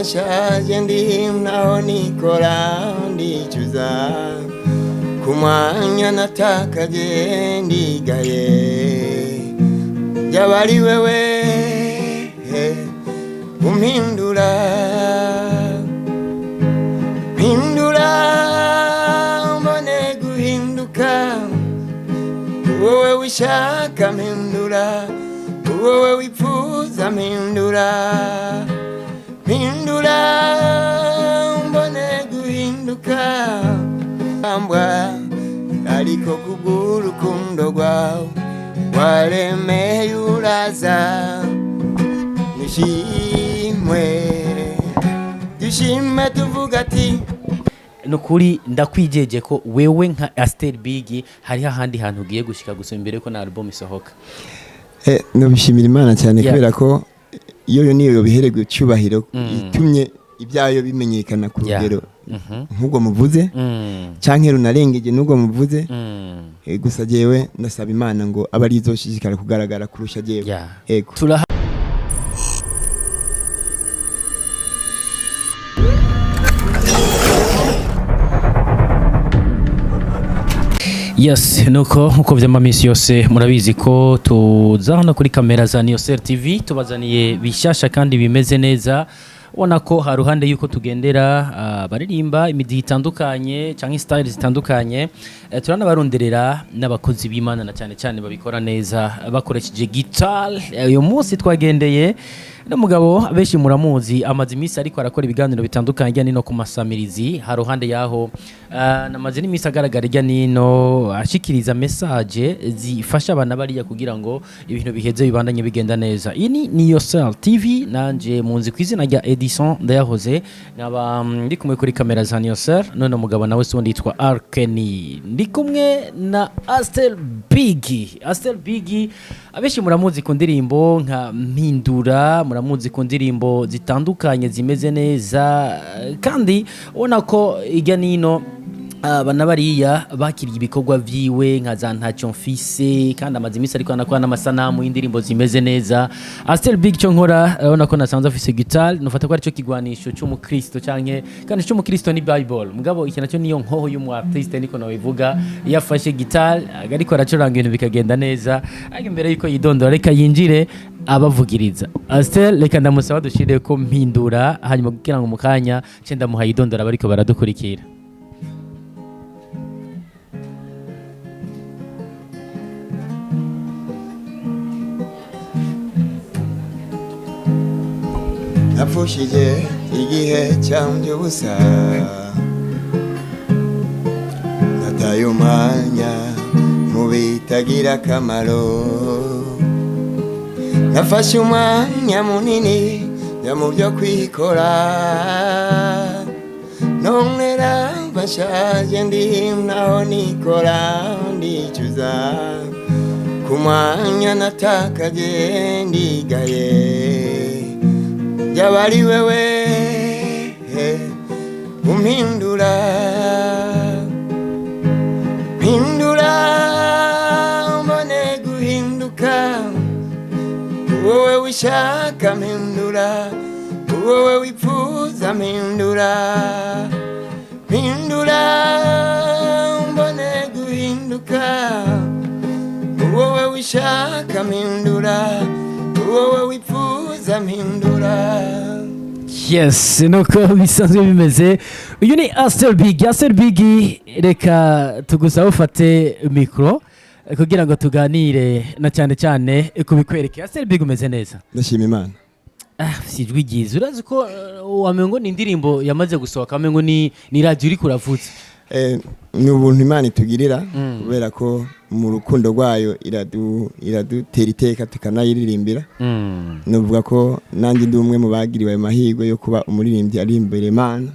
Nashaje ndi naho nikora ndicuza ku mwanya natakaje ndigaye yaba ari wewe umpindura mpindura mbone guhinduka wowe wishaka mpindura wowe wifuza mpindura mpindura mbone guhinduka mbwa ariko kubw'urukundo rwawe waremeye uraza nishimwe dushime tuvuga ati. Nukuri ndakwijeje ko wewe nka Aster Big hariho ahandi hantu ugiye gushika gusa imbere ko na album isohoka. Nobishimira Imana cyane kubera ko iyo yo niyo yobihererwa icyubahiro itumye ibyayo bimenyekana ku rugero nk'ubwo muvuze canke runarengeje n'ubwo muvuze. Gusa jewe ndasaba Imana ngo abe ari izoshishikara kugaragara kurusha jewe. Ego. Turaha Yes, nuko nkuko vyama misi yose murabizi ko tuza hano kuri kamera za Niyosel TV tubazaniye bishasha kandi bimeze neza. Ubona ko haruhande yuko tugendera baririmba imidiho itandukanye canke style zitandukanye, turanabaronderera n'abakozi b'Imana na cyane cyane babikora neza bakoresheje guitar. Uyu munsi twagendeye n'umugabo benshi muramuzi, amaze iminsi ariko arakora ibiganiro bitandukanye hirya nino ku masamirizi. Haruhande yaho namaze n'iminsi agaragara hirya nino ashikiriza message zifasha abana bariya kugira ngo ibintu biheze bibandanye bigenda neza. Iyi ni Niyosel TV, nanje munzi ku izina rya Edison Ndayahoze, nkaba ndi kumwe kuri kamera za Niyosel none umugabo nawe si undi yitwa Arkeni, ndi kumwe na Astel Big. Astel Big abenshi muramuzi ku ndirimbo nka Mpindura, muramuzi ku ndirimbo zitandukanye zimeze neza, kandi ubona ko hirya nino aba bariya bakiriye ibikorwa vyiwe nka za Ntacyo Mfise, kandi amaze iminsi ariko anakora n'amasanamu y'indirimbo zimeze neza. Astel Big cyo nkora urabona ko nasanze afise guitar, nufata ko aricyo kigwanisho cy'umukristo canke kandi cy'umukristo ni Bible, mugabo iki nacyo niyo nkoho y'umu artiste niko nabivuga. Iyo afashe guitar ariko aracuranga ibintu bikagenda neza. Ariko imbere yuko yidondora reka yinjire abavugiriza. Astel, reka ndamusaba dushire ko Mpindura, hanyuma kugira ngo mu kanya ce ndamuha yidondora bariko baradukurikira. Napfushije igihe cyanje ubusa nataye umwanya mu bitagira akamaro nafashe umwanya munini njya mu byo kwikora none rambashaje ndi naho nikora ndicuza ku mwanya natakaje ndigaye yaba ari wewe umpindura mpindura mbone guhinduka wowe wishaka mpindura wowe wifuza mpindura mpindura mbone guhinduka wowe wishaka mpindura wowe wifuza mpindura. Yes, nuko bisanzwe bimeze. Uyu ni Astel Big. Astel Big, reka tugusaba ufate mikoro kugira ngo tuganire na cyane cyane kubikwereke. Astel Big, umeze neza? Ndashima Imana. Ah, si ijwi ryiza, urazi ko wamengo ni indirimbo yamaze gusohoka, wamengo ni radio iri kuravutse. Ni ubuntu Imana itugirira kubera ko mu rukundo rwayo iradutera iteka tukanayiririmbira. Nuvuga ko nanjye ndi umwe mu bagiriwe ayo mahirwe yo kuba umuririmbyi ari imbere Imana.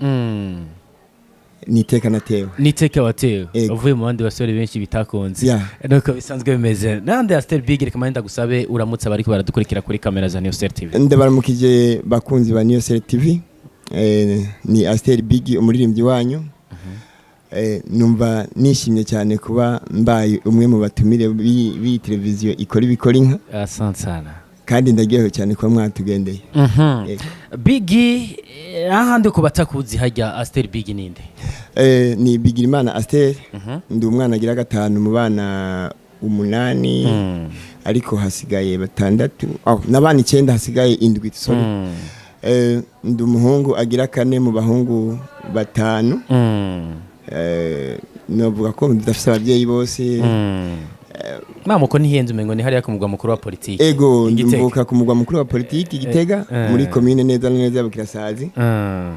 Ni iteka natewe. Niteka watewe. Ego. Uvuye mu bandi basore benshi bitakunze. Nuko bisanzwe bimeze. Nande Astel Big, reka mande ndagusabe uramutse abariko baradukurikira kuri kamera za Niyosel TV. Ndabaramukije bakunzi ba Niyosel TV. Ni Astel Big umuririmbyi wanyu. Numva nishimye cyane kuba mbaye umwe mu batumire b'iyi televiziyo ikora ibikora inka. Asante sana. Kandi ndaryohewe cyane kuba mwatugendeye. Yego. Bigi, ahandi ku batakuzi hajya, Aster Big ninde? Ni Bigirimana Aster, ndi umwana agira gatanu mu bana umunani, ariko hasigaye batandatu, oh, n'abana icyenda, hasigaye indwi, sorry. Ndi umuhungu agira kane mu bahungu batanu. Novuga ko ndafise ababyeyi bose. Mamuko ntihenze, umengo ni hariya ku mugwa mukuru wa politiki. Ego. Igitega. Mvuka ku mugwa mukuru wa politiki Gitega, muri komine neza na neza ya Bukirasazi.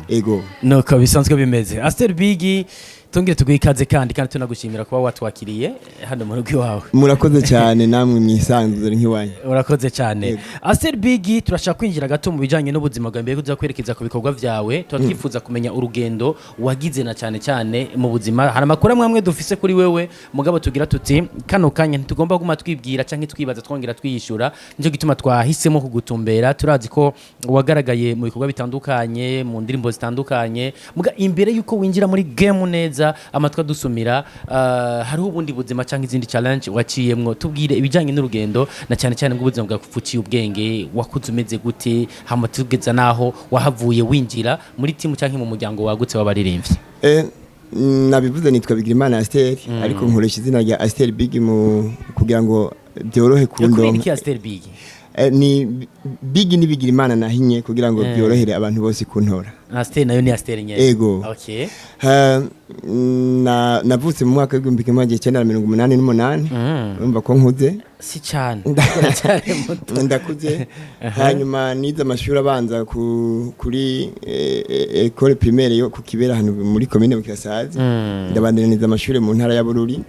Ego. Nuko bisanzwe bimeze. Aster Big, tongere tuguhe ikaze kandi tunagushimira kuba watwakiriye hano mu rugo iwawe. Murakoze cyane namwe, mwisanzure nk'iwanyu. Urakoze cyane. Yego. Aster Big, turashaka kwinjira gato mu bijanye n'ubuzima bwawe mbere yo kuza kwerekeza ku bikorwa vyawe. Tuba twifuza kumenya urugendo wagize na cyane cyane mu buzima. Hari amakuru amwe amwe dufise kuri wewe, mugabo tugira tuti kano kanya ntitugomba kuguma twibwira canke twibaza twongera twiyishura. Nicyo gituma twahisemo kugutumbera. Turazi ko wagaragaye mu bikorwa bitandukanye, mu ndirimbo zitandukanye, muga imbere yuko winjira muri game neza, amatwi adusumira, hariho ubundi buzima canke izindi challenge waciyemwo. Tubwire ibijanye n'urugendo na cyane cyane bw'ubuzima bwakufuciye ubwenge. Wakuze umeze gute, hama tugeza naho wahavuye winjira muri timu canke mu muryango wagutse w'abaririmbyi? Nabivuze, nitwa Bigirimana Aster, ariko nkoresha izina rya Aster Big mu kugira ngo byorohe Kubera kundonka. iki Aster Big? Ni Big ni Bigirimana nahinye kugira ngo byorohere abantu bose kuntora. Aster nayo ni Aster nyene? Ego. Okay. Navutse mu mwaka w'1988. Urumva ko nkuze. Si cyane, cyane muto. Ndakuze. Hanyuma nize amashuri abanza kuri école primaire yo ku Kibera, hano muri komine Bukirasazi. Ndabandaniriza amashuri mu ntara ya Bururi.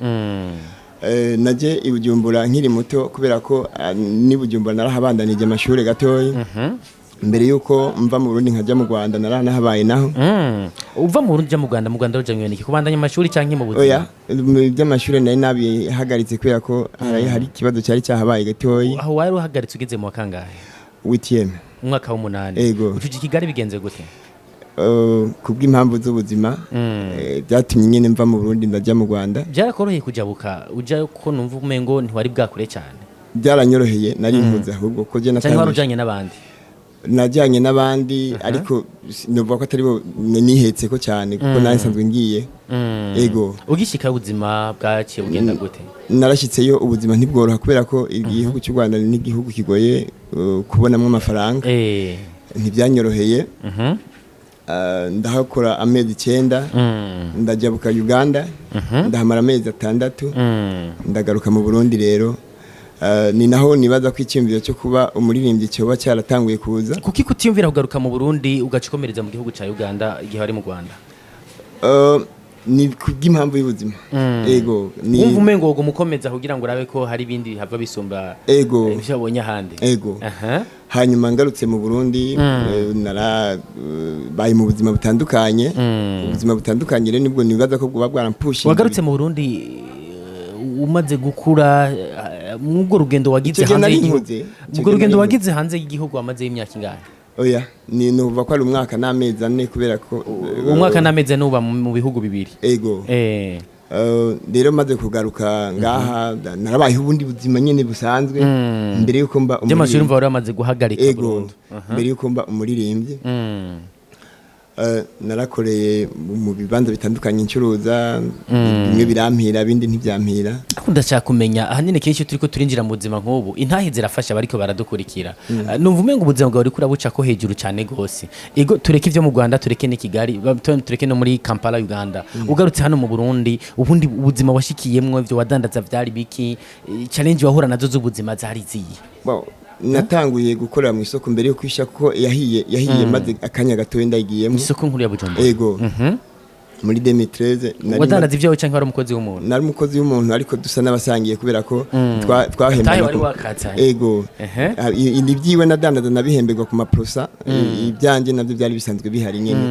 Naje i Bujumbura nkiri muto, kubera ko ni Bujumbura narahabandanije amashuri gatoyi mbere yuko mva mu Burundi nkajya mu Rwanda, naranahabaye naho. Uva mu Burundi uja mu Rwanda, mu Rwanda uja mwene kubandanya amashuri canke mu buzima? Oya, mu by'amashuri nari nabihagaritse kubera ko hari ikibazo cyari cyahabaye gatoyi. Aho wari uhagaritse ugeze mu wa kangahe? Huitième. Umwaka w'umunani? Ego. Ucuja i Kigali bigenze gute? Kubw'impamvu z'ubuzima, byatumye nyine mva mu Burundi ndajya mu Rwanda. Byarakoroheye kujabuka uja, ko numva umengo ntiwari bwakure cyane? Byaranyoroheye, nari nkuze ahubwo ko je Canke wari natanguje. ujanye n'abandi? Najyanye n'abandi, ariko novuga ko atari bo nihetse ko cyane, kuko nari nsanzwe ngiye. Ego. Ugishika, ubuzima bwaciye bugenda gute? Narashyitseyo, ubuzima ntibworoha kubera ko igihugu cy'u Rwanda ni igihugu kigoye kubonamo amafaranga. Ntibyanyoroheye. Ndahakora amezi 9, ndajabuka Uganda, ndahamara amezi 6, ndagaruka mu Burundi. Rero ni naho nibaza ko icyumviro cyo kuba umuririmbyi cyoba cyaratanguye kuza. Kuki kutiyumvira kugaruka mu Burundi, ugaca ukomereza mu gihugu ca Uganda igihe wari mu Rwanda? Ni kubw'impamvu y'ubuzima, ego, ni Wumva umengo woguma ukomeza kugira ngo urabe ko hari ibindi hava bisumba Ego. ivyo wabonye ahandi? Ego. Hanyuma ngarutse mu Burundi, nara baye mu buzima butandukanye. Ubuzima butandukanye rero nibwo nibaza ko bwoba bwarampushinze. Wagarutse mu Burundi umaze gukura, mw'ubwo rugendo wagize Icyo gihe hanze nari y'igihugu, nkuze. Icyo ubwo gihe rugendo nari wagize hanze y'igihugu wamazeyo imyaka ingahe? Oya, ni nuvuga ko ari umwaka n'amezi 4, kubera ko Umwaka n'amezi 4 uba mu bihugu bibiri? Ego. Rero maze kugaruka ngaha, narabayeho ubundi buzima nyene busanzwe mbere yuko mba By'amashuri umuririmbyi. umva wari wamaze guhagarika Ego. burundu? Mbere yuko mba umuririmbyi, narakoreye mu bibanza bitandukanye, ncuruza, bimwe birampira, ibindi ntibyampira. Ariko ndashaka kumenya, ahanini kenshi iyo turiko turinjira mu buzima nk'ubu, intahe zirafasha abariko baradukurikira. Numva umengo ubuzima bwawe uriko urabuca ko hejuru cyane gose. Ego, tureke ivyo mu Rwanda, tureke n'i Kigali, tureke no muri Kampala, Uganda. Ugarutse hano mu Burundi, ubundi ubuzima washikiyemwo, ivyo wadandaza vyari biki? Challenge wahura nazo z'ubuzima zari ziye? Bon, natanguye gukorera mu isoko mbere yo kwisha, kuko yahiye maze akanya gatoya ndayigiyemo. Isoko nkuru ya Bujumbura? Ego, muri 2013 nari Wadandaza ivyawe canke wari umukozi w'umuntu? Nari umukozi w'umuntu, ariko dusa n'abasangiye kubera ko twahembana. Tahe wari wakatanye. Ego. Ibyiwe nadandaza nabihemberwa ku maprosa, ibyanjye nabyo byari bisanzwe bihari nyene.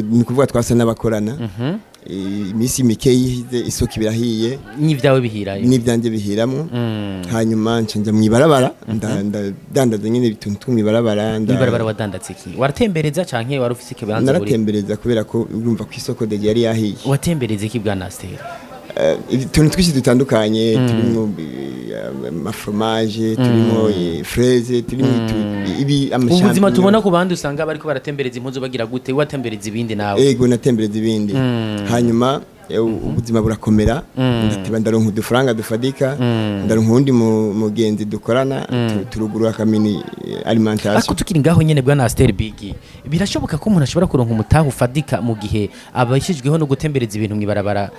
Ni ukuvuga twasa n'abakorana. Iminsi mike yihize isoko ibirahiye. N'ivyawe bihirayo? N'ibyanjye bihiramwo. Hanyuma nca nja mw'ibarabara, ndadandaza nyene ibintu two mw'ibarabara. Mw'ibarabara wadandaza iki? Waratembereza canke wari ufise ikibanza buri? Naratembereza, kubera ko urumva ko isoko déjà yari yahiye. Watembereza iki, bwana Astera? Utuntu twinshi dutandukanye turimo amafromage, turimo fraise, turimo ibi Ubuzima ama champignons. Tubona ku bandi usanga bariko baratembereza impuzu, bagira gute, watembereza ibindi nawe? Ego, natembereza ibindi. Hanyuma ubuzima burakomera, ndateba ndaronka udufaranga dufatika, ndaronka uwundi mugenzi dukorana, turugurura akamini alimentation. Ariko tukiri ngaho nyene, bwana Aster Big, birashoboka ko umuntu ashobora kuronka umutahe ufadika mu gihe abashijweho no gutembereza ibintu mw'ibarabara,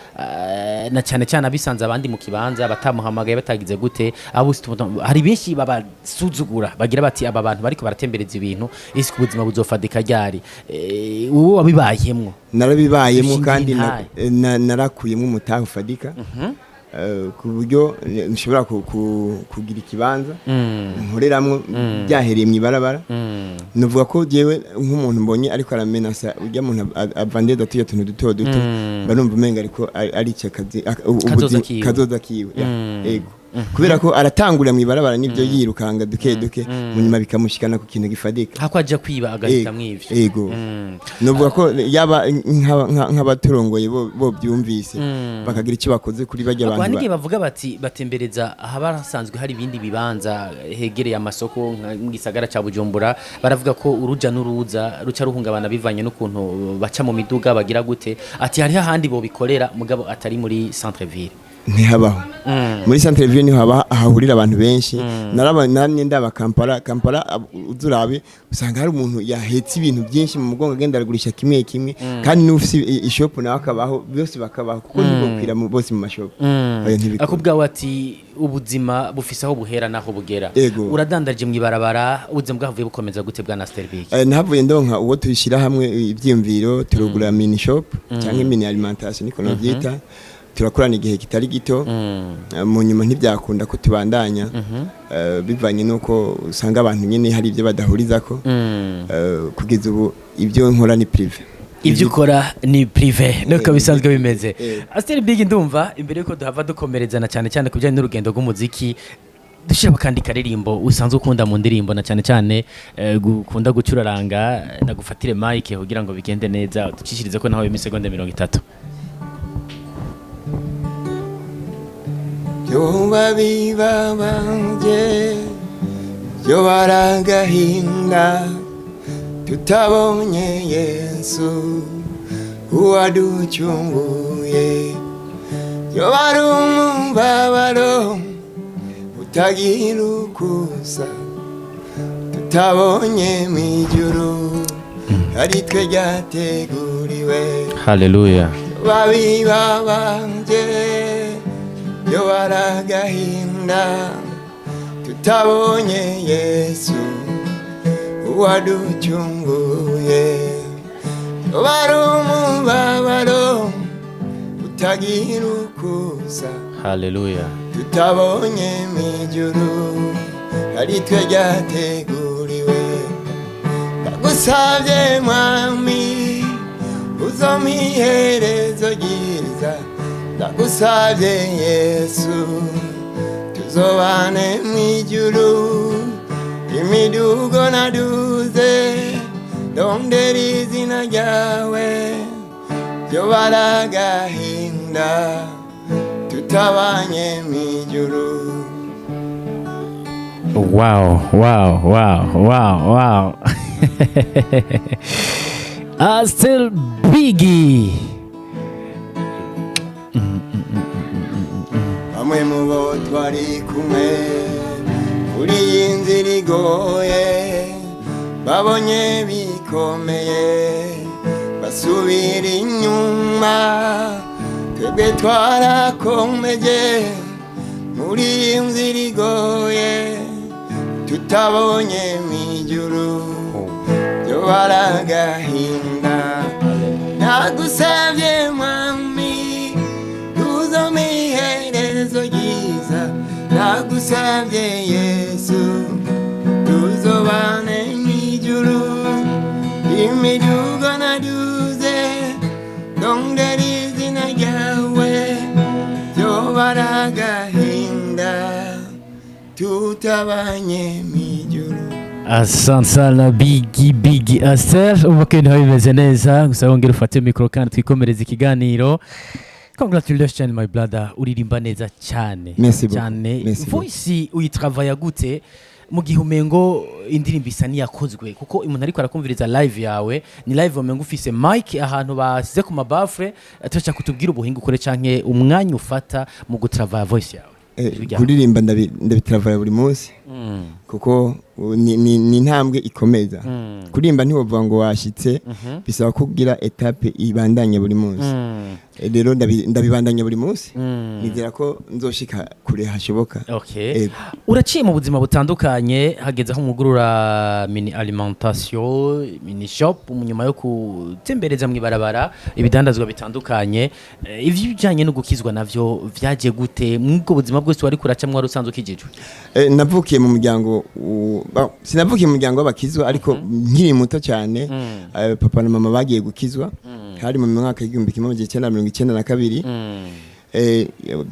na cyane cyane abisanze abandi mu kibanza batamuhamagaye, batagize gute? Abo hari benshi babasuzugura, bagira bati: "Aba bantu bariko baratembereza ibintu, isi ku buzima buzofadika ryari?" Wowe wabibayemwo? Narabibayemo. Dushingiye Kandi intahe. narakuyemo umutahe ufatika, ku buryo nshobora kugira ikibanza nkoreramwo byahereye mu ibarabara. Nuvuga ko jewe nk'umuntu mbonye ariko aramenasa ujya muntu avandeza tuya tuntu duto duto, barumva umenga ariko ari akazi Kazoza kiwe. Kazoza kiwe, ya, ego, kubera ko aratangurira mu ibarabara nibyo, yirukanga duke duke, mu nyuma bikamushikana ku kintu gifadika. Hako aja kwiba agahitamwo ivyo. Ego. Nuvuga ko yaba nk'abaturongoye bo byumvise, bakagira icyo bakoze kuri bajya Abantu abantu n'igihe bavuga bati batembereza ahaba hasanzwe hari ibindi bibanza hegereye amasoko nka mu gisagara ca Bujumbura, baravuga ko uruja n'uruza ruca ruhungabana bivanye n'ukuntu baca mu miduga, bagira gute, ati hariho ahandi bobikorera mugabo atari muri centre ville. Ntihabaho. Muri centre ville niho haba hahurira abantu benshi. Naraba namye ndaba Kampala. Kampala uzurabe usanga hari umuntu yahetse ibintu byinshi mu mugongo, agenda aragurisha kimwe kimwe, kandi n'ufise ishop nawe akabaho, byose bakabaho, kuko ntibokwira bose mu mashop. Oya, ntibikunda. Ako bwawe ati ubuzima bufise aho buhera naho bugera. Ego. Uradandaje mw'ibarabara, ubuzima bwavuye bukomeza gute, bwana Aster Big? Nahavuye ndonka uwo tuyishyira hamwe ibyiyumviro, turugura mini shop cyangwa mini alimentation niko nabyita, turakorana igihe kitari gito. Mu nyuma ntibyakunda ko tubandanya, bivanye n'uko usanga abantu nyine hari ibyo badahurizako. Kugeza ubu ibyo nkora ni privé. Ibyo ukora ni privé nuko bisanzwe bimeze. Aster Big, ndumva imbere yuko duhava dukomerezana cyane cyane ku bijyanye n'urugendo rw'umuziki, dushyira akandi karirimbo usanzwe ukunda mu ndirimbo, na cyane cyane gukunda gucuraranga. Ndagufatire mic kugira ngo bigende neza, ducishirize ko naho imisegonda 30. Byoba bibabanje, byoba ari agahinda tutabonye Yesu uwaducunguye, byoba ari umubabaro utagira ukusa tutabonye mu ijuru ari twe ryateguriwe. Haleluya. Babibabanje, byoba ari agahinda tutabonye Yesu uwaducunguye, byoba ari umubabaro utagira ukusa Haleluya. tutabonye mu ijuru ari twe ryateguriwe. Ndagusabye mwami, uzompa iherezo ryiza, ndagusabye Yesu, tuzobane mu ijuru. Imidugo naduze ndondera izina ryawe, byoba ari agahinda tutabanye mu ijuru. Wow. Aster Biggie. Bamwe mu bo twari kumwe kuri iyi nzira igoye babonye bikomeye, basubira inyuma. Twebwe twarakomeje muri iyi nzira igoye, tutabonye mu ijuru byo agahinda. Nagusabye mwami, uzompe iherezo ryiza, nagusabye Yesu, tuzobane mw'ijuru. Imidugo naduze ndondera izina ryawe, byoba ari agahinda tutabanye mw'ijuru. Asante sana, Biggie Biggie Aster. Umva ko ibintu bimeze neza, gusa wongera ufate mikoro kandi twikomereze ikiganiro. Congratulations, my brother, uririmba neza cyane. Merci beaucoup. Cyane. Merci beaucoup. Voice uyitravaya gute mu gihe umengo indirimbo isa niyakozwe? Kuko umuntu ariko arakumviriza live yawe, ni live umengo ufise mic ahantu basize ku mabafre. Turashaka kutubwira ubuhinga ukore canke umwanya ufata mu gutravaya voice yawe. Ijwi ryawe. Kuririmba ndabitravaya buri munsi, kuko ni intambwe ikomeza. Kuririmba ntiwovuga ngo washitse, bisaba kugira étape ibandanya buri munsi. Rero ndabibandanya buri munsi, nizera ko nzoshika kure hashoboka. Okay. Ego. Uraciye mu buzima butandukanye, hageze aho umugurura mini alimentation, mini shop, nyuma yo gutembereza mu ibarabara ibidandazwa bitandukanye. Ivy'ibijanye no gukizwa navyo vyaje gute mw'ubwo buzima bwose wari kuracamwo? Wari usanzwe ukijijwe? Navukiye mu muryango sinavukiye mu muryango w'abakizwa, ariko nkiri muto cyane, papa na mama bagiye gukizwa, hari mu mwaka w'1992.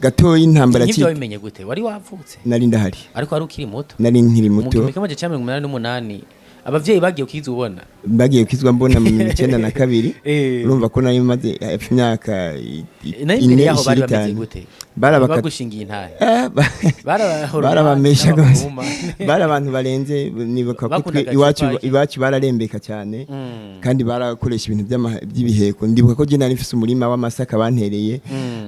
Gatoya intambara Nk'ivyo wabimenye gute? Wari wavutse? Nari ndahari. Ariko wari ukiri muto? Nari nkiri Mu muto. 1988 abavyeyi bagiye ukizwa ubona? Bagiye gukizwa mbona mu 92. Urumva ko nari maze hafi imyaka Nayo imbere 4 yaho bari ishira bameze 5. gute? Bagushingiye intahe? Barabahorana? Barabamesha rwose. N'abahuma. Bari abantu barenze. Nibuka ko Bakundaga iwacu Tupac. iwacu bararembeka cyane, kandi barakoresha ibintu by'ibiheko. Ndibuka ko je nari mfise umurima w'amasaka bantereye,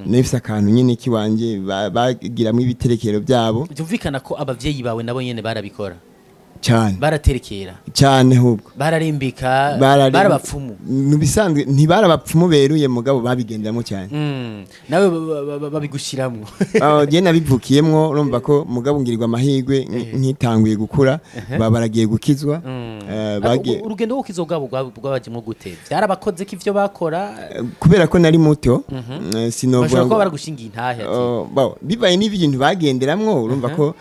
nari mfise akantu nyine kiwanje bagiramo ibiterekero byabo. Byumvikana ko abavyeyi bawe nabo nyene barabikora? Cyane. Baraterekera? Cyane ahubwo. Bararimbika? Barabapfumu? Mu bisanzwe ntibarabapfumu beruye, mugabo babigenderamo cyane. Nawe babigushiramwo? Ah, je nabivukiyemwo. Urumva ko mugabo ngirirwa amahirwe nkitanguye gukura baba baragiye gukizwa. Ariko Bagiye urugendo rwo gukizwa bwabo bwabajemwo gute? Byarabakoze ko ivyo bakora? Kubera ko nari muto, sinovuga Bashobora kuba ngo baragushingiye intahe ati Oh, bon, bibaye n'ibintu bagenderamwo, urumva ko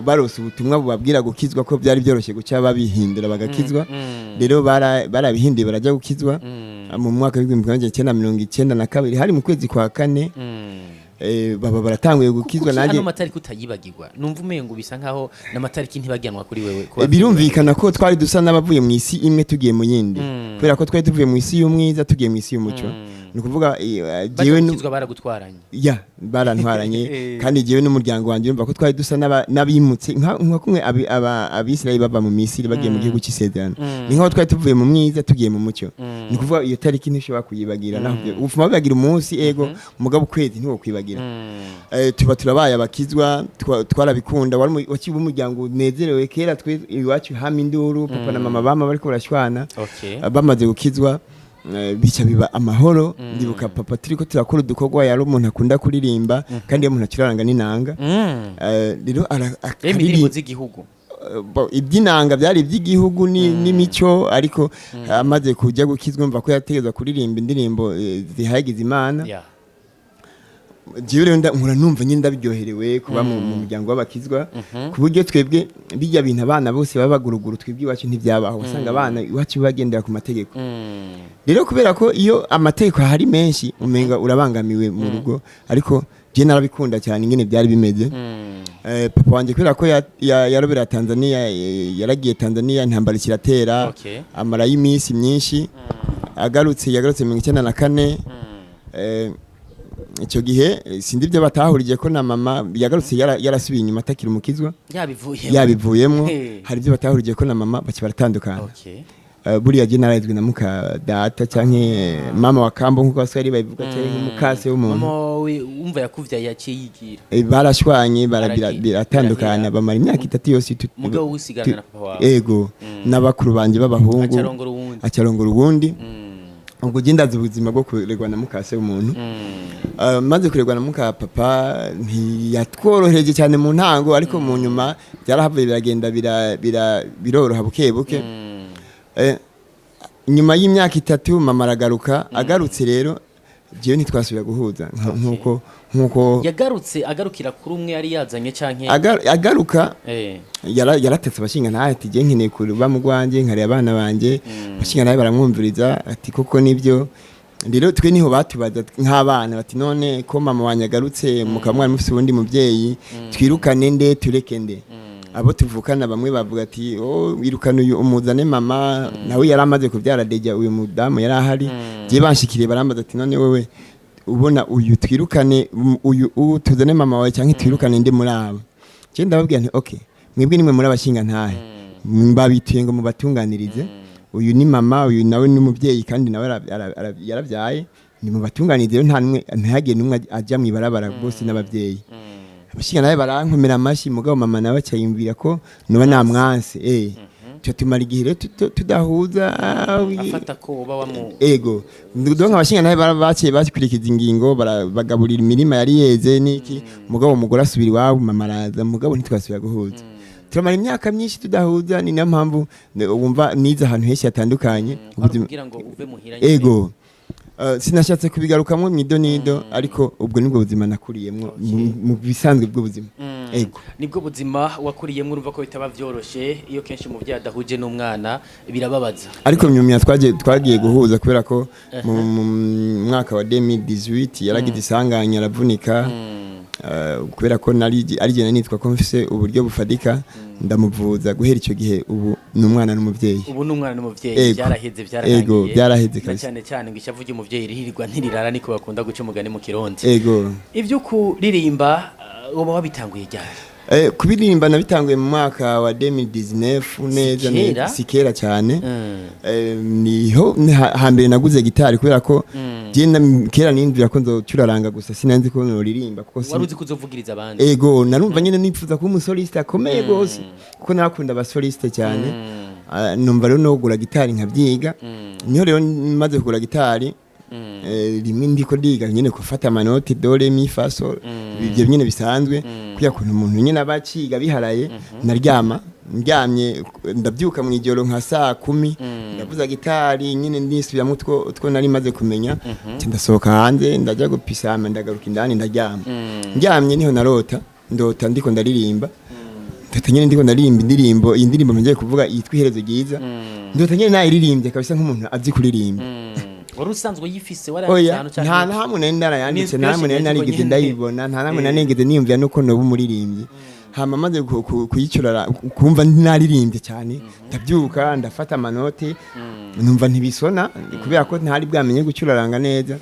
barose ubutumwa bubabwira gukizwa, ko byari byoroshye guca babihindura bagakizwa. Rero barabihinduye barajya gukizwa mu mwaka w'1992, hari mu kwezi kwa kane. Baba baratanguye gukizwa. Kuki Nanjye ano matariki utayibagirwa? Numva umengo bisa nkaho n'amatariki ntibagiranwa kuri wewe Birumvikana ko twari dusa n'abavuye mu isi imwe tugiye mu yindi, kubera ko twari tuvuye mu isi y'umwiza tugiye mu isi y'umuco. Ni ukuvuga Baja jewe gukizwa baragutwaranye? Ya, barantwaranye. Kandi jewe n'umuryango wanjye, urumva ko twari dusa n'abimutse, nka kumwe Abisirayeli bava mu Misiri bagiye mu gihugu cy'isezerano. Ni nkaho twari tuvuye mu mwiza tugiye mu mucyo. Ni ukuvuga iyo tariki ntishobora kuyibagira. Naho ufuma wibagira umunsi, ego, mugabo ukwezi ntiwokwibagira. Tuba turabaye abakizwa, twarabikunda. Wari wakiba umuryango unezerewe. Kera twe iwacu hama induru, papa na mama bama bariko barashwana. Bamaze gukizwa, bica biba amahoro. Ndibuka papa turiko turakora udukorwa, yari umuntu akunda kuririmba, kandi iyo umuntu acuraranga n'inanga. Rero Rero indirimbo z'igihugu? Iby'inanga byari iby'igihugu n'imico, ariko amaze kujya gukizwa, mva ko yategezwa kuririmba indirimbo zihayagiza Imana. Jewe rero nkura numva nyine ndabiryoherewe kuba mu muryango w'abakizwa, ku buryo twebwe bijya bintu abana bose baba baguruguru, twebwe iwacu ntibyabaho. Usanga abana iwacu bagendera ku mategeko. Rero kubera ko iyo amategeko ahari menshi, umenga urabangamiwe mu rugo, ariko je narabikunda cyane ingene byari bimeze. Papa wanje, kubera ko yarobera Tanzania, yaragiye Tanzania, intambara ikiratera, amarayo iminsi myinshi. Agarutse, yagarutse 94. Icyo gihe sindi ibyo batahuriye ko na mama yagarutse yarasubiye inyuma, atakiri umukizwa. Yabivuye. Yabivuyemo. Hey. Hari ibyo batahuriye ko na mama, baca baratandukana. Buriya je nararezwe na muka data, canke mama wa kambo nkuko abaswahili babivuga, canke nk'umukase w'umuntu. Mama we wumva yakuvyaye yaciye yigira. Barashwanye, biratandukana. Arahera. Bamara imyaka 3 yose Mugabo usigarana na papa wawe? Ego, n'abakuru banje b'abahungu. Acarongora uwundi? Acarongora uwundi. Ubwo je ndazi ubuzima bwo kuregwa na mukase w'umuntu. Maze kuregwa na muka papa, ntiyatworohereje cyane mu ntango, ariko mu nyuma byarahavuye biragenda biroroha buke buke. Nyuma y'imyaka 3 mama aragaruka. Agarutse rero, jewe ntitwasubira guhuza nkuko Yagarutse agarukira kuri umwe yari yazanye canke? Agaruka yaratetse abashinga ntahe ati: "Je nkeneye kuba mu rwanjye, nkareba abana banje." Abashinga ntahe baramwumviriza, ati: "Koko nibyo." Rero twe niho batubaza nk'abana bati: "None ko mama wanjye agarutse, mukaba mwari mufise uwundi muvyeyi, twirukane nde, tureke nde?" Abo tuvukana bamwe bavuga ati: "Oh, wirukane uyu umuzane mama." Nawe yari amaze kubyara déjà, uyu mudamu yari ahari. Je banshikiriye barambaza ati: "None wewe Ubona uyu twirukane, uyu tuzane mama wawe cyangwa twirukane ndi muri abo. Je ndababwira nti: "Okay, mwebwe nimwe muri abashinga ntahe, mbabituye ngo mubatunganirize. Uyu ni mama, uyu nawe ni umubyeyi, kandi nawe yarabyaye. Ni mubatunganirize rero, nta numwe, ntihagire n'umwe ajya mu ibarabara, bose n'ababyeyi." Abashinga nawe barankomera amashyi, mugabo mama nawe acayumvira ko noba namwanse. Tuca tumara igihe rero tudahuza. Afata ko uba wamu Ego, donc abashinga nawe baciye bakurikiza ingingo, bagaburira imirima yari yeze niki. Mugabo umugore asubira iwabo, mama araza, mugabo ntitwasubira guhuza. Turamara imyaka myinshi tudahuza. Ni nayo mpamvu wumva nize ahantu henshi hatandukanye. Kugira ngo uve muhira nyine. Ego. Sinashatse kubigarukamwo mwido nido, ariko ubwo nibwo buzima nakuriyemwo mu bisanzwe bw'ubuzima. Ego. Nibwo buzima wakuriyemwo. Urumva ko bitaba vyoroshe iyo kenshi umuvyeyi adahuje n'umwana, birababaza. Ariko nyuma twagiye guhuza, kubera ko mu mwaka wa 2018 yaragize isanganya, aravunika. Kubera ko nari ari jye nitwa ko mfise uburyo bufatika, ndamuvuza. Guhera icyo gihe ubu ni umwana n'umuvyeyi. Ubu ni umwana n'umuvyeyi. Ego. Byaraheze, byararangiye. Ego, byaraheze Na kabisa. cyane cyane ngo ishavu ry'umuvyeyi rihirirwa ntirirara, niko bakunda guca umugani mu Kirundi. Ego. Ibyo kuririmba uba wabitanguye ryari? Kubiririmba nabitanguye mu mwaka wa 2019 neza. Kera? Neza, si kera cyane. Niho ni hambere naguze gitari, kubera ko je kera niyumvira ko nzocuraranga gusa, sinanzi ko noririmba kuko Wari uzi ko uzovugiriza abandi? Ego, narumva nyene nifuza kuba umusoliste akomeye gose, kuko narakunda abasoliste cyane. Ah, numva rero no kugura gitari nkabyiga. Niho rero maze kugura gitari, rimwe ndiko ndiga nyene gufata amanoti do ré mi fa sol, ibyo nyene bisanzwe, kuya kuntu umuntu nyene aba aciga biharaye. Naryama, ndyamye ndabyuka mu ijoro nka saa 10, ndavuza gitari nyene, nisubiramo utwo nari maze kumenya. Nca ndasohoka hanze, ndajya gupisama, ndagaruka indani, ndaryama. Ndyamye niho narota, ndota ndiko ndaririmba. Ndota nyene ndiko ndaririmba indirimbo, iyi ndirimbo ngiye kuvuga yitwa Iherezo Ryiza. Ndota nyene nayiririmbye kabisa nk'umuntu azi kuririmba. Wari usanzwe yifise, warayanditse Oya. ahantu Nta canke? na hamwe nari narayanditse, nta hamwe nari Inspiration narigeze nyene. ndayibona, nta namwe nari narigeze niyumvira nuko noba umuririmbyi. Hama maze kuyicurara, kumva naririmbye cyane, ndabyuka, ndafata amanote, numva ntibisona, kubera ko ntari bwamenye gucuraranga neza.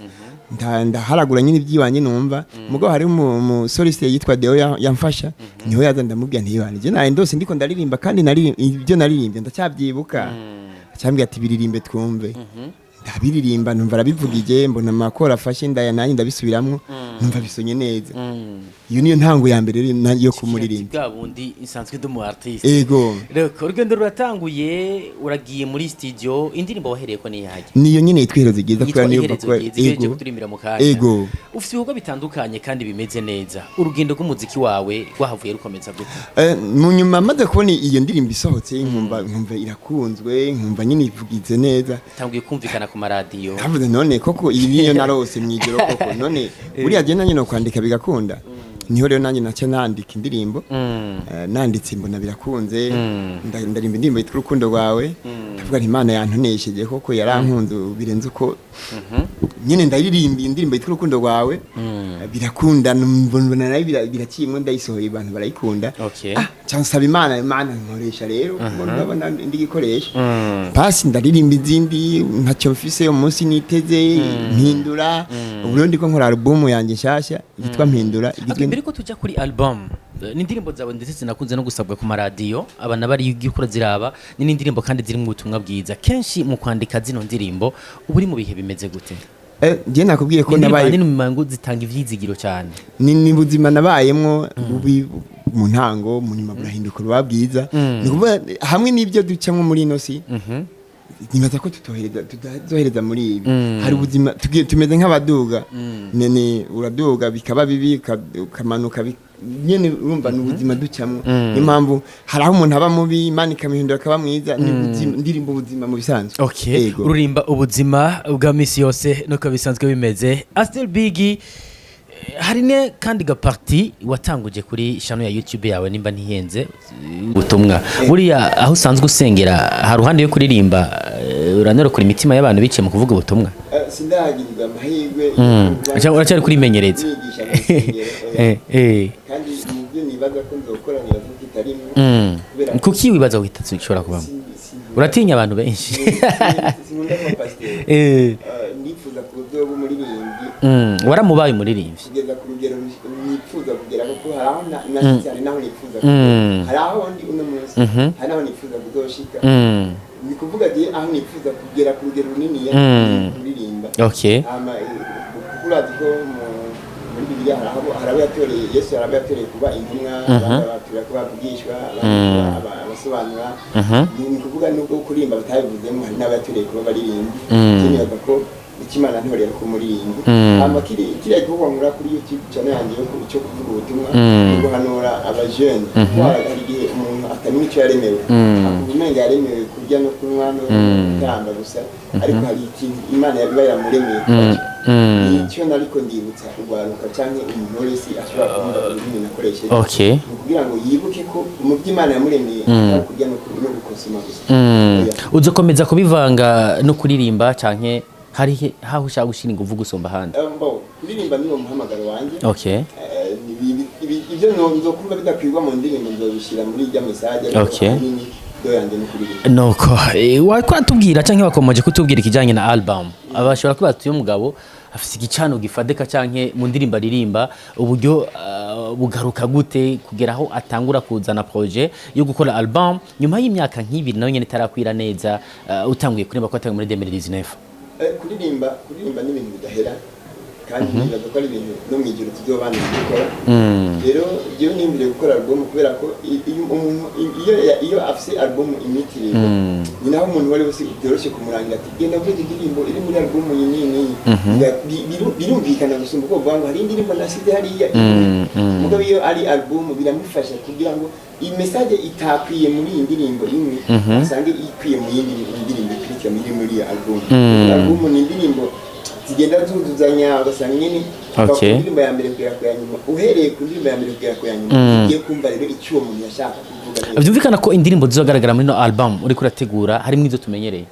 Ndaharagura nyine iby'iwanjye numva. Mugabo hari umusoliste yitwa Deo yamfasha, niho yaza, ndamubwira ntibane je naye ndose ndiko ndaririmba, kandi ibyo naririmbye ndacyabyibuka. Acambwira ati: "Biririmbe twumve." Ndabiririmba, numva arabivugije, mbona amakoro afashe, ndaya nanjye ndabisubiramwo, numva bisonye neza. Iyo niyo ntango ya mbere rero yo kumuririmba. Bwa bundi nsanzwe ndi umu artiste. Ego. Reka, urugendo ruratanguye, uragiye muri studio. Indirimbo wahereye ko niyajya? Niyo nyine yitwa Iherezo Ryiza, Yitwa kubera niyo Iherezo bakora. Ryiza, igejeje kuturimbira mu kanya. Ego. Ufite ibikorwa bitandukanye kandi bimeze neza. Urugendo rw'umuziki wawe rwahavuye rukomeza gute? Mu nyuma maze kubona iyo ndirimbo isohotse, nkumva irakunzwe, nkumva nyine ivugize neza. Tanguye kumvikana ku maradiyo. Ndavuze: "None koko iyi niyo narose mw'ijoro koko? None buriya je nanjye no kwandika bigakunda?" Niho rero nanjye naca nandika indirimbo. Nanditse mbona birakunze, ndarimba indirimbo yitwa Urukundo Rwawe. Ndavuga nti: "Imana yantonesheje koko, yarankunze birenze uko nyine." Ndaririmba indirimbo yitwa Urukundo Rwawe. Birakunda, mbona nayo birakimwe, ndayisohoye, abantu barayikunda. Ah, nca nsaba Imana: "Imana, nkoresha rero, mbona ndabona ndigikoresha." Pasi ndaririmba izindi, Ntacyo Mfise, Umunsi Niteze, Mpindura. Ubu rero ndiko nkora album yanjye nshasha yitwa Mpindura, igizwe Mbere ko tujya kuri album, ni indirimbo zawe ndetse zinakunze no gusabwa ku maradiyo, abana bari gukora ziraba. Ni n'indirimbo kandi ziri mu butumwa bwiza. Kenshi mu kwandika zino ndirimbo uba uri mu bihe bimeze gute? Je nakubwiye ko Ni indirimbo nabaye ahanini mu mangu zitanga ivyizigiro cyane. Ni buzima nabayemwo bubi mu ntango, mu nyuma burahinduka buba bwiza. Ni ukuvuga hamwe n'ibyo ducamwo muri ino si, nibaza ko tutazohereza muri ibi. Hari ubuzima tumeze nk'abaduga nene, uraduga bikaba bibi, ukamanuka nyene. Urumva ni ubuzima ducamwo, niyo mpamvu hari aho umuntu aba mubi, Imana ikamuhindura akaba mwiza. Ni ubuzima, ndirimba ubuzima mu bisanzwe. Okay. Ego. Ururimba ubuzima bwa misi yose nuko bisanzwe bimeze. Astel Big, hari ne kandi gaparti watanguje kuri channel ya YouTube yawe, nimba ntihenze, ubutumwa buriya aho usanzwe usengera hari ruhande yo kuririmba, uranorokora imitima y'abantu biciye mu kuvuga ubutumwa. Sindagirirwa amahirwe. Uracyari kurimenyereza. Nigisha mu rusengero, oya. Kandi mu byo nibaza ko nzokora, nibaza ko kitarimwo. Kubera ko Kuki wibaza ko kitashobora kubamo? Uratinya abantu benshi? Sinkunda kuba pasiteri. Ndifuza kuzoba umuririmbyi. Waramubaye umuririmbyi. Kugeza ku rugero nifuza kugera, kuko hari aho nashitse, hari naho nifuza kugera. Hari aho ndi uno munsi, hari naho nifuza kuzoshika. Ni kuvuga je aho nifuza kugera ku rugero runiniya ni kuririmba. Hama kuko urazi ko muri Bibiliya hari abo yatoreye Yesu, hari abo yatoreye kuba intumwa, abandi abatorera kuba abavugishwa, abandi kuba abasobanura. Ni kuvuga nubwo kuririmba batabivuzemo, hari n'abo yatoreye kuba abaririmbyi. Je nibaza ko icyo Imana ntorera kuba umuririmbyi. Hama kiriya gikorwa nkora kuri YouTube channel yanjye cyo kuvuga ubutumwa ni guhanura abajene, kuko hari igihe umuntu atamenya icyo yaremewe, akumva umenga yaremewe kurya no kunywa no gutamba gusa, ariko hari ikintu Imana iba yaramuremeye kuba cyo. Nicyo nariko ndibutsa urwaruka canke umuntu wese ashobora kumva ururimi nakoresheje, ni ukugira ngo yibuke ko mu byo Imana yamuremeye atari kurya no gukonsoma gusa. Oya. Uzokomeza kubivanga no kuririmba, canke hari haho ushaka gushira inguvu gusumba ahandi? Mbo kuririmba niwo muhamagaro wanjye. Ibyo nzokumva bidakwirwa mu ndirimbo nzobishyira muri irya message, ariko ahanini do yanjye ni kuririmba. Nuko watubwira canke wakomeje kutubwira ikijanye na album, abashobora kuba ati uyu mugabo afise igicano gifadeka, canke mu ndirimbo aririmba uburyo bugaruka gute kugera aho atangura kuzana projet yo gukora album nyuma y'imyaka nk'ibiri nayo nyene itarakwira neza, utanguye kuririmba ko atanguye muri 2019? Kuririmba ni ibintu bidahera, kandi nibaza ko ari ibintu no mu ijuru tuzobana gukora. Rero jewe nimbire gukora album kubera ko iyo umuntu iyo afise album imwitirirwa, ni naho umuntu uwo ari wese byoroshye kumurangira ati genda uvuze indirimbo iri muri album iyi n'iyi n'iyi. Birumvikana gusumba uko uvuga ngo hari indirimbo nasize hariya. Mugabo iyo ari album biramufasha kugira ngo iyi message itakwiye muri iyi ndirimbo imwe asange ikwiye mu yindi ndirimbo ikurikira muri iyo album. Album ni indirimbo zigenda zuzuzanya, ugasanga nyine kuva ku ndirimbo ya mbere kugera ku ya nyuma, uhereye ku ndirimbo ya mbere kugera ku ya nyuma, ugiye kumva rero icyo uwo muntu yashaka kuvuga neza. Vyumvikana ko indirimbo zizogaragara muri no album uriko urategura harimo izo tumenyereye.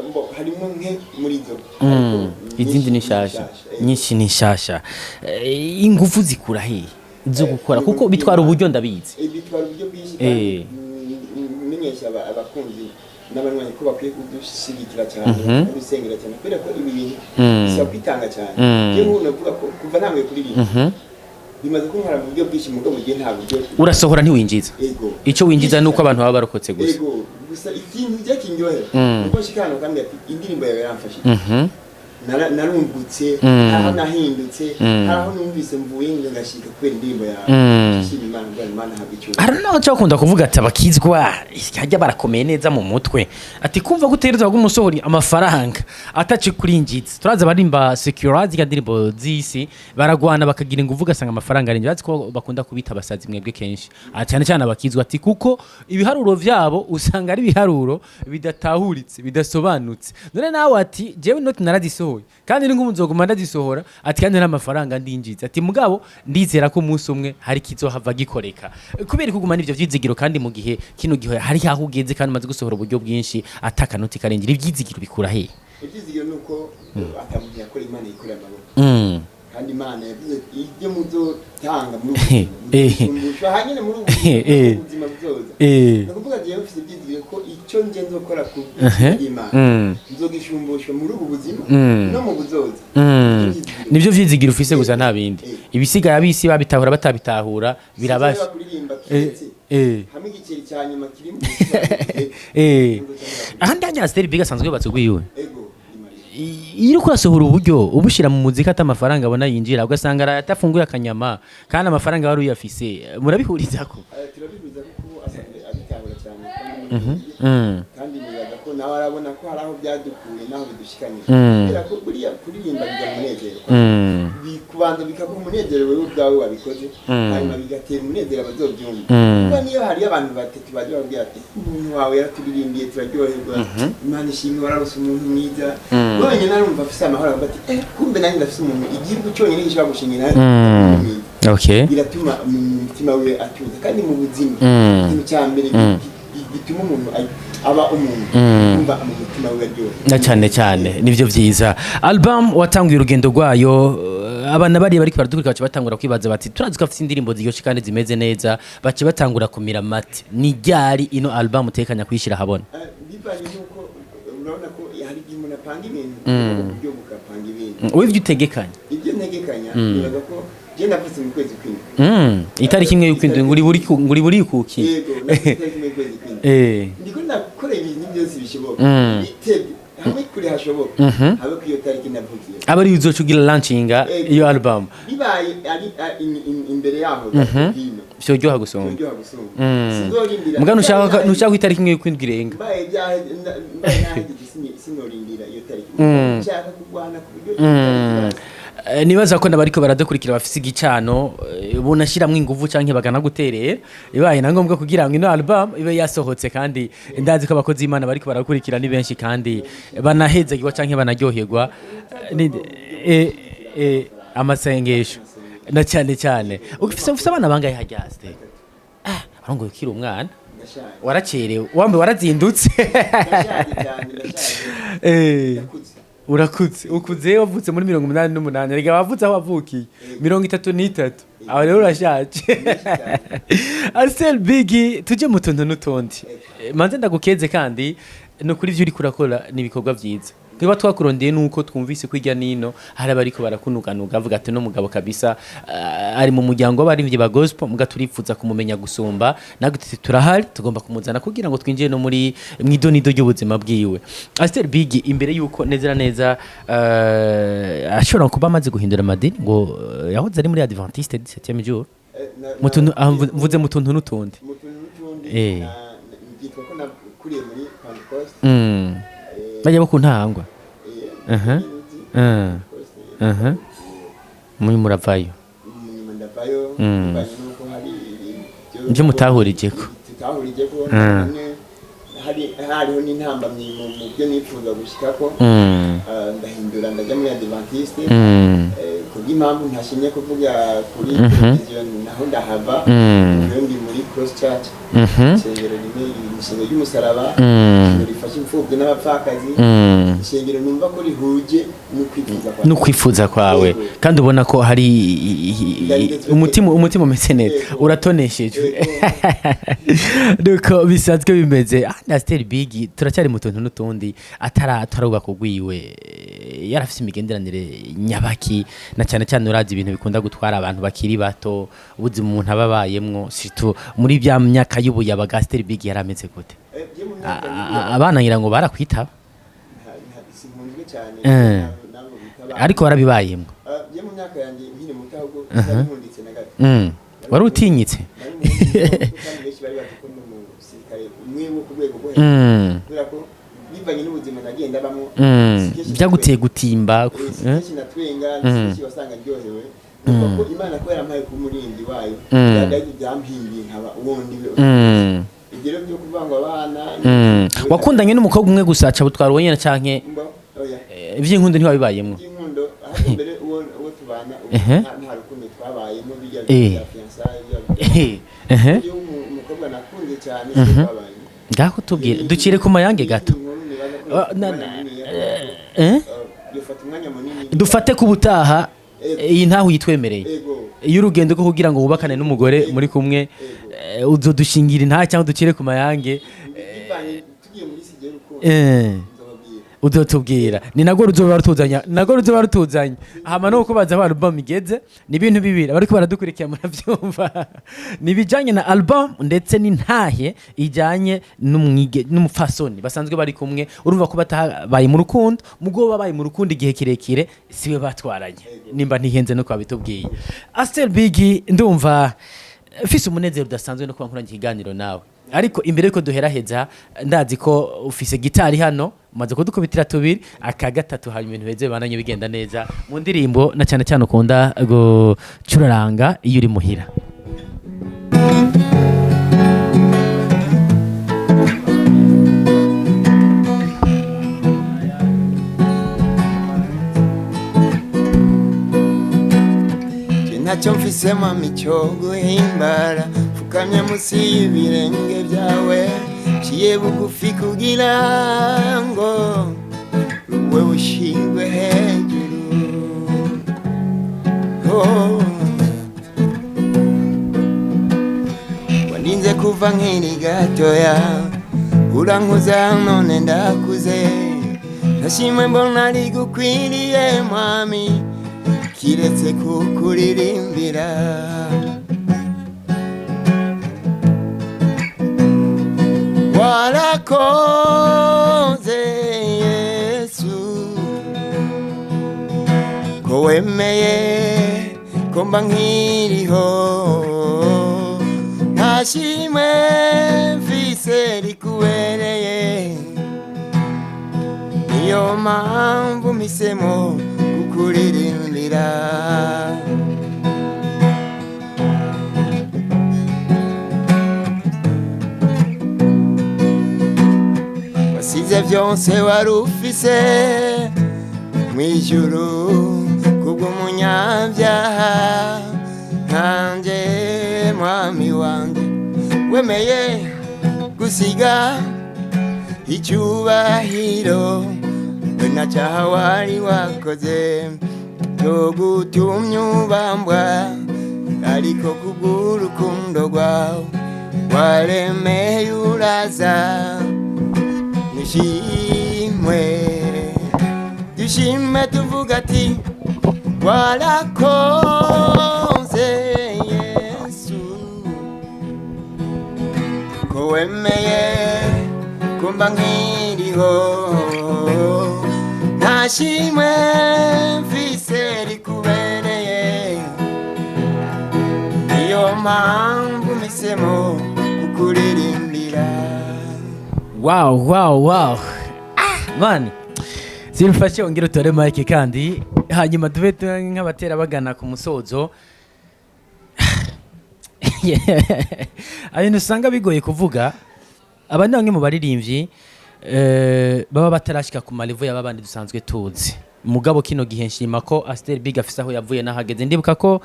Mbo, harimo nke muri zo, ariko Izindi ni nshasha. Nyinshi. Nyinshi ni nshasha. Ingufu zikura hehe zo gukora, kuko bitwara uburyo, ndabizi? Bitwara uburyo bwinshi, kandi menyesha abakunzi n'abanywanyi ko bakwiye kudushyigikira cyane, bakadusengera cyane, kubera ko ibi bintu bisaba kwitanga cyane. Iyo nk'ubu navuga ko kuva ntanguye kuririmba bimaze kuntwara mu buryo bwinshi, mugabo mugihe nta buryo. Urasohora ntiwinjiza? Ego. Icyo winjiza ni uko abantu baba barokotse gusa. Ego, gusa ikintu kijya kindyohera uko nshika hano kandi ati indirimbo yawe yaramfashije, narungutse, hari aho nahindutse, hari aho numvise mvuye ngo ngashika kubera indirimbo yawe. Nshima Imana ngo Imana habwe icyubahiro. Hari n'abaca bakunda kuvuga ati abakizwa hajya barakomeye neza mu mutwe, ati kumva ko utegerezwa kumusohora amafaranga atace kurinjiza. Turazi abarimba secular, zirya ndirimbo z'isi, baragwana bakagira inguvu, ugasanga amafaranga arinjira. Urazi ko bakunda kubita abasazi mwebwe kenshi. Ah, cyane cyane abakizwa, ati kuko ibiharuro vyabo usanga ari ibiharuro bidatahuritse, bidasobanutse. None nawe ati jewe inoti narazisohoye kandi ni nk'ubu ndazisohora, ati kandi n'amafaranga ndinjiza, ati mugabo ndizera ko umunsi umwe hari kizohava gikoreka. Kubera kugumana ivyo vyizigiro, kandi mu gihe kino gihe hari aho ugeze kandi umaze gusohora uburyo bwinshi atakanoti karengira, ivyizigiro bikura hehe? Ibyizigiro ni uko atamuntu yakora, Imana yikorera amaboko. Kandi Imana yavuze ibyo muzotanga muri ubu buzima hanyine muri ubu buzima buzoza. Ni ukuvuga jewe mfise ibyizigiro ko icyo nje nzokora ku bw'Imana nzogishumbusha muri ubu buzima no mu buzoza. Ivyizigiro. Nivyo vyizigiro ufise gusa, nta bindi? Ibisigaye abisi babitahura batabitahura birabasha. Sinshobora kuririmba kiretse hamwe igiceri cya nyuma kiri mu Ahandi hanya Esther Big asanzwe yubatse ugwiwe. Ego, ni Mariya. Iyo uriko urasohora uburyo ubushyira mu muziki ati amafaranga abona yinjira, ugasanga atafunguye akanyama kandi amafaranga wari uyafise, murabihurizako? Turabihuza kuko asanzwe abitahura cyane kandi kandi nibaza ko nawe arabona ko hari aho byadukuye n'aho bidushikanye, kubera ko buriya kuririmba bijya umunezero, kubanza bikaguha umunezero wewe ubwawe wabikoze, hanyuma bigatera umunezero abazobyumva, kuko niyo hariyo abantu batatu baje babwira ati umuntu wawe yaraturirimbiye turaryoherwa, Imana ishimwe, wararose umuntu mwiza, wenyine arumva afise amahoro, avuga ati kumbe nanjye ndafise umuntu igihugu cyonyine gishobora gushingira mwiza. Biratuma mu mutima we atuza, kandi mu buzima ikintu cya mbere gituma umuntu aba umuntu kumva mu mutima we aryohewe. Na cyane cyane nivyo vyiza. Album watanguye urugendo rwayo, abana bariya bariko baradukurikira baca batangura kwibaza bati turazi ko afite indirimbo ziryoshe kandi zimeze neza, baca batangura kumira mate. Ni ryari ino album utekanya kuyishira ahabona? Bivanye n'uko urabona ko hari igihe umuntu Umuntu apanga ibintu, uburyo bugapanga ibintu. Wowe ivyo utegekanya? Ibyo ntegekanya, nibaza ko je navutse mu kwezi kw'indwi. Itariki 1 y'ukwindwi, nguri buri kuki? Yego, navutse itariki 1 y'ukwezi kw'indwi. Ndiko ndakora ibintu byose bishoboka, bitebye hamwe kure hashoboka, habe ku iyo tariki navukiye. Aba ari uzoca ugira launchinga iyo album? Bibaye ari imbere yaho hino, vyoryoha gusumba. Byoryoha gusumba. Sinzorindira. Muga ntushaka ko itariki 1 y'ukwindwi irenga? Mbaye mbaye nahejeje, sinorindira iyo tariki. Nshaka kurwana ku buryo iyo tariki. Nibaza ko nabariko baradukurikira bafise igicano, bonashiramwo inguvu canke bakanaguterera ibaye na ngombwa kugira ngo ino album ibe yasohotse. Kandi ndazi ko abakozi b'Imana bariko barakurikira ni benshi kandi banahezagirwa canke banaryoherwa amasengesho na cyane cyane. Ufise abana bangahe harya Aster? Ah, arongoye ukiri umwana. Ndashaje. Waracerewe wambe, warazindutse. Ndashaje cyane, ndashaje. Ndakuze. Urakuze, ukuze. Wavutse muri 88, rega wavutse aho wavukiye 33, aho rero urashaje. Arsene Biggie, tujye mu tuntu n'utundi. Manze ndagukeze, kandi ni ukuri ibyo uriko urakora ni ibikorwa byiza. Tuba twakurondeye nuko twumvise ko hirya nino hari abariko barakunuganuga, avuga ati no mugabo kabisa, ari mu muryango w'abaririmbyi ba gospel, muga turifuza kumumenya gusumba. Natwe tuti turahari, tugomba kumuzana kugira ngo twinjire no muri mwidonido ry'ubuzima bwiwe. Aster Big, imbere yuko neza na neza ashobora kuba amaze guhindura amadini, ngo yahoze ari muri Adventiste 17e jour. Mu tuntu ah, mvuze mu tuntu n'utundi. Mu tuntu n'utundi. Byitwa ko nakuriye muri Pentecoste. Bajya bo ku ntangwa. Uzi, Pentecoste. Muri muravayo. Nyuma ndavayo, bivanye n'uko hari Ibyo mutahurijeko. Tutahurijeko hamwe, hariho n'intambamyi mu byo nifuza gushikako. Ndahindura, ndajya muri Adventiste. Kubw'impamvu ntashimye kuvuga kuri televiziyo, naho ndahava. Rero ndi muri Cross Church, ishengero rimwe, ishengero ry'umusaraba, ishengero rifasha imfubyi n'abapfakazi, ishengero numva ko rihuje n'ukwifuza kwawe. No kwifuza kwawe. Yego. Kandi ubona ko hari umutima umeze neza. Yego. Uratoneshejwe. Yego. Nuko bisanzwe bimeze. Aster Big, turacyari mu tuntu n'utundi. Atarubaka ugwiwe, yarafise imigenderanire nyabaki? Na cyane cyane urazi ibintu bikunda gutwara abantu bakiri bato, ubuzima umuntu aba abayemwo, surtout muri bya myaka y'ubuyabaga, Aster Big yarameze gute? Byo mu myaka Abana ngira ngo barakwitaba. Sinkunzwe cyane nabo bita abana. Ariko warabibayemwo. Byo mu myaka yanjye nkiri muto, ahubwo sinari nkunditse na gato. Wari utinyitse. Nari nkunditse, kandi benshi bari bazi ko ndi umusirikare umwe wo ku rwego rwo hejuru, kubera ko bivanye n'ubuzima nagiye ndabamo, si kenshi Byaguteye gutimba? Si kenshi natwenga, si kenshi wasanga ndyohewe. Numva ko Imana ko yarampaye kuba umuririmbyi wayo, byari byampinduye nkaba uwo ndiwe. Ibyo rero byo kuvuga ngo abana Wakundanye n'umukobwa umwe gusa aca butwara wenyine, canke Mba, oya. Iby'inkundo ntiwabibayemwo? By'inkundo, ahubwo mbere uwo tubana ubu nta rukundo twabayemo bijya bya fiançailles bijya iyo umukobwa nakunze cyane siwe twabanye. Ngaho tubwire, ducire ku mayange gato. Inkuru nibaza ko Ah, umwanya munini, yofata umwanya munini. Dufate ku butaha. Ego. Iyi ntaho uyitwemereye. Ego. Iyo urugendo rwo kugira ngo wubakane n'umugore muri kumwe, uzodushingira intaha cyangwa ducire ku mayange. Bivanye tugiye muri sujet y'urukundo, nzobabwira. Uzotubwira, ni nagwo ruzoba rutuzanya, nagwo ruzoba rutuzanye. Hama no kubaza aho album igeze, ni ibintu bibiri abariko baradukurikira muravyumva, ni ibijanye na album ndetse n'intahe ijanye n'umwige n'umupfasoni basanzwe bari kumwe. Urumva ko batabaye mu rukundo, mugo babaye mu rukundo igihe kirekire, siwe batwaranye, nimba ntihenze no kwabitubwiye. Aster Big, ndumva mfise umunezero udasanzwe no kuba nkoranye ikiganiro nawe. Ariko imbere yuko duheraheza, ndazi ko ufise gitari hano, umaze kudukubitira tubiri, aka gatatu, hanyuma ibintu beze bibandanye bigenda neza mu ndirimbo na cyane cyane ukunda gucuraranga iyo uri muhira. Je ntacyo mfise mami cyo guhimbara, fukamye munsi y'ibirenge byawe, ciye bugufi kugira ngo wewe ushingwe hejuru. Oh. Waninze kuva nkiri gatoya, urankuza none ndakuze. Nashimwe mbona rigukwiriye, Mwami, kiretse kukuririmbira. Warakoze, Yesu, ko wemeye ko mba nkiriho. Nta shimwe mfise rikubereye, niyo mpamvu mpisemo kukuririmbira. Wasize byose wari ufise mw'ijuru kubw'umunyabyaha nkanjye, Mwami wanjye. Wemeye gusiga icyubahiro, we nta cyaha wari wakoze cyo gutumye ubambwa, ariko kubw'urukundo rwawe waremeye uraza. Nishimwe, dushime, tuvuga ati: "Warakoze, Yesu, ko wemeye kumba nkiriho." Nta shimwe mfise rikubereye, niyo mpamvu mpisemo kukuririmbira. Wow, ah man, zirufashe ongera utore mike kandi hanyuma tube nk'abatera bagana ku musozo. Ibintu usanga bigoye kuvuga. Aba ni bamwe mu baririmbyi baba batarashika ku ma level y'aba bandi dusanzwe tuzi. Mugabo kino gihe nshima ko Aster Big afise aho yavuye n'ahageze. Ndibuka ko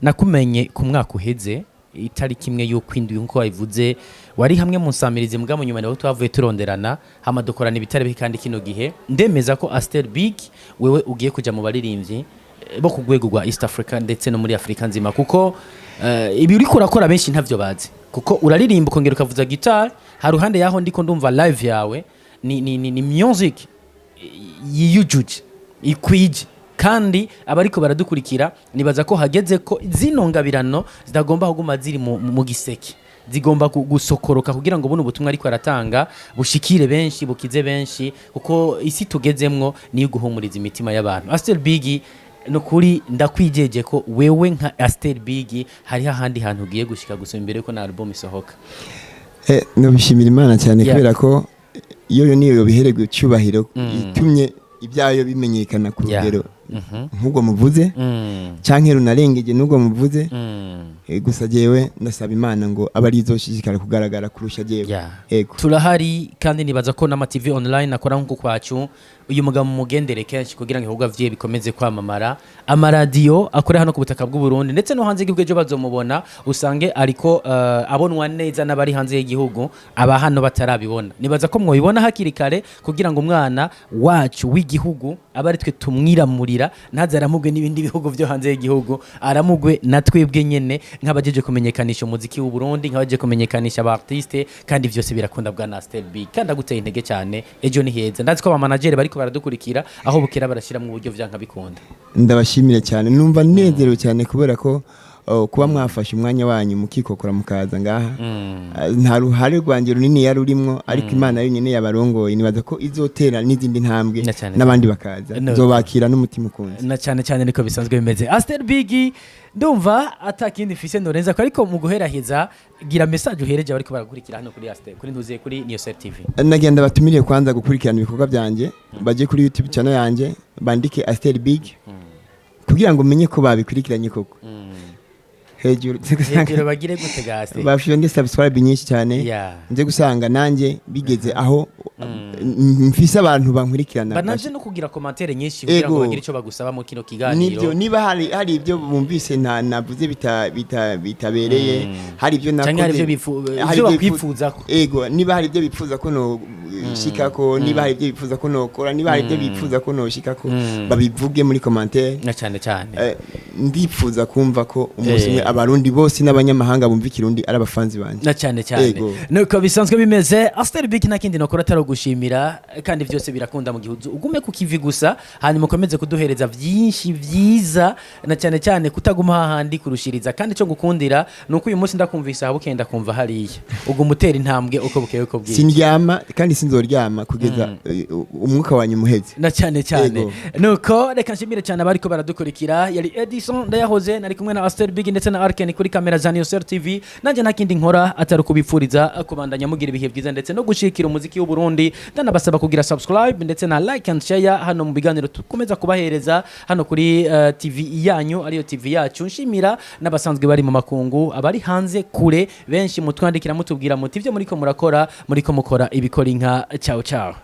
nakumenye ku mwaka uheze, itariki imwe y'ukwindwi, nkuko wabivuze, wari hamwe mu nsamirizi. Mugabo nyuma niho twavuye turonderana, hama dukorana ibitare bike. Kandi kino gihe ndemeza ko Aster Big, wewe ugiye kuja mu baririmbyi bo ku rwego rwa East Africa ndetse no muri Afrika nzima, kuko ibi uriko urakora benshi ntavyo bazi, kuko uraririmba ukongera ukavuza guitar. Haruhande yaho ndiko ndumva live yawe ni music yiyujuje, ikwije. Kandi abariko baradukurikira, nibaza ko hageze ko zino ngabirano zitagomba kuguma ziri mu giseke, zigomba gusokoroka kugira ngo buno ubutumwa ariko aratanga bushikire benshi, bukize benshi, kuko isi tugezemwo niyo guhumuriza imitima y'abantu. Aster Big, nukuri ndakwijeje ko wewe nka Aster Big hariho ahandi hantu ugiye gushika gusoma imbere yuko na album isohoka. Nobishimira Imana cyane, kubera ko iyo niyo yobihererwa icyubahiro, itumye ibyayo bimenyekana ku rugero nk'ubwo muvuze canke runarengeje n'ubwo muvuze. Gusa jewe ndasaba Imana ngo abe ari izoshishikara kugaragara kurusha jewe. Ego. Turahari, kandi nibaza ko n'ama TV online akora nk'uko kwacu. Uyu mugabo mugendere kenshi kugira ngo ibikorwa vye bikomeze kwamamara. Amaradiyo akora hano ku butaka bw'u Burundi ndetse no hanze y'igihugu, ejo bazomubona, usange ariko abonwa neza n'abari hanze y'igihugu, aba hano batarabibona. Nibaza ko mwobibona hakiri kare kugira ngo umwana wacu w'igihugu abe ari twe tumwiramurira, ntaze aramugwe n'ibindi bihugu vyo hanze y'igihugu, aramugwe na twebwe nyene nk'abajeje kumenyekanisha umuziki w'u Burundi, nk'abajeje kumenyekanisha aba artiste. Kandi vyose birakunda bwa Aster Big, kandi aguteye intege cyane. Ejo ni heza. Ndazi ko aba manager bariko baradukurikira, aho bukera barashira mu buryo vyanka bikunda. Ndabashimire cyane, numva nezerewe cyane kubera ko kuba mwafashe umwanya wanyu mukikokora mukaza ngaha. Nta ruhare rwanjye runini yari rurimwo, ariko Imana yonyine yabarongoye. Nibaza ko izotera n'izindi ntambwe Na cyane. n'abandi bakaza. No. Nzobakira n'umutima ukunze. Na cyane cyane niko bisanzwe bimeze. Aster Big, ndumva atakindi mfise norenza ko, ariko mu guheraheza gira message uhereje abariko barakurikira hano kuri Aster, kuri ntuziye, kuri Niyosel TV. Nagenda batumiriye kwanza gukurikirana ibikorwa byanjye, baje kuri YouTube channel yanjye, bandike Aster Big kugira ngo menye ko babikurikiranye koko. Hejuru. Hejuru bagire gute ga Aster? Bafite subscribe nyinshi cyane. Nze gusanga nanjye bigeze aho mfise abantu bankurikirana. Banaje no kugira commentaire nyinshi kugira ngo Ego. bagire ico bagusaba mu kino kiganiro. Nibyo, niba hari ibyo bumvise nta navuze bitabereye, hari ibyo Canke hari ibyo hari ibyo ibyo bakwifuzako. Ego, niba hari ibyo bifuza ko no shikako, niba hari ibyo bifuza ko nokora, niba hari ibyo bifuza ko noshikako, babivuge muri commentaire. Na cyane cyane. Ndipfuza kumva ko umunsi Eh. umwe Abarundi bose n'abanyamahanga bumva Ikirundi ari abafanzi banje. Na cyane cyane. Ego. Nuko bisanzwe bimeze. Aster Big, nta kindi nokora atari ugushimira, kandi byose birakunda mu gihe ugume ku kivi gusa, hanyuma ukomeze kuduhereza byinshi byiza, na cyane cyane kutaguma hahandi, kurushiriza. Kandi icyo ngukundira ni uko uyu munsi ndakumvise aha, bukenda kumva hariya, uguma utera intambwe uko bukeye uko bwije. Sindyama kandi sinzoryama kugeza umwuka wanyu umuheze. Na cyane cyane. Ego. Nuko reka nshimire cyane abariko baradukurikira. Yari Edison Ndayahoze, nari kumwe na Aster Big ndetse na Arken kuri kamera za Niyosel TV. Nanjye nta kindi nkora atari ukubipfuriza kubandanya mugira ibihe byiza ndetse no gushikira umuziki w'u Burundi. Ndanabasaba kugira subscribe ndetse na like and share hano mu biganiro tukomeza kubahereza hano kuri TV yanyu, ariyo TV yacu. Nshimira n'abasanzwe bari mu makungu, abari hanze kure, benshi mutwandikira mutubwira muti ibyo muriko murakora, muriko mukora ibikora inka. Ciao ciao.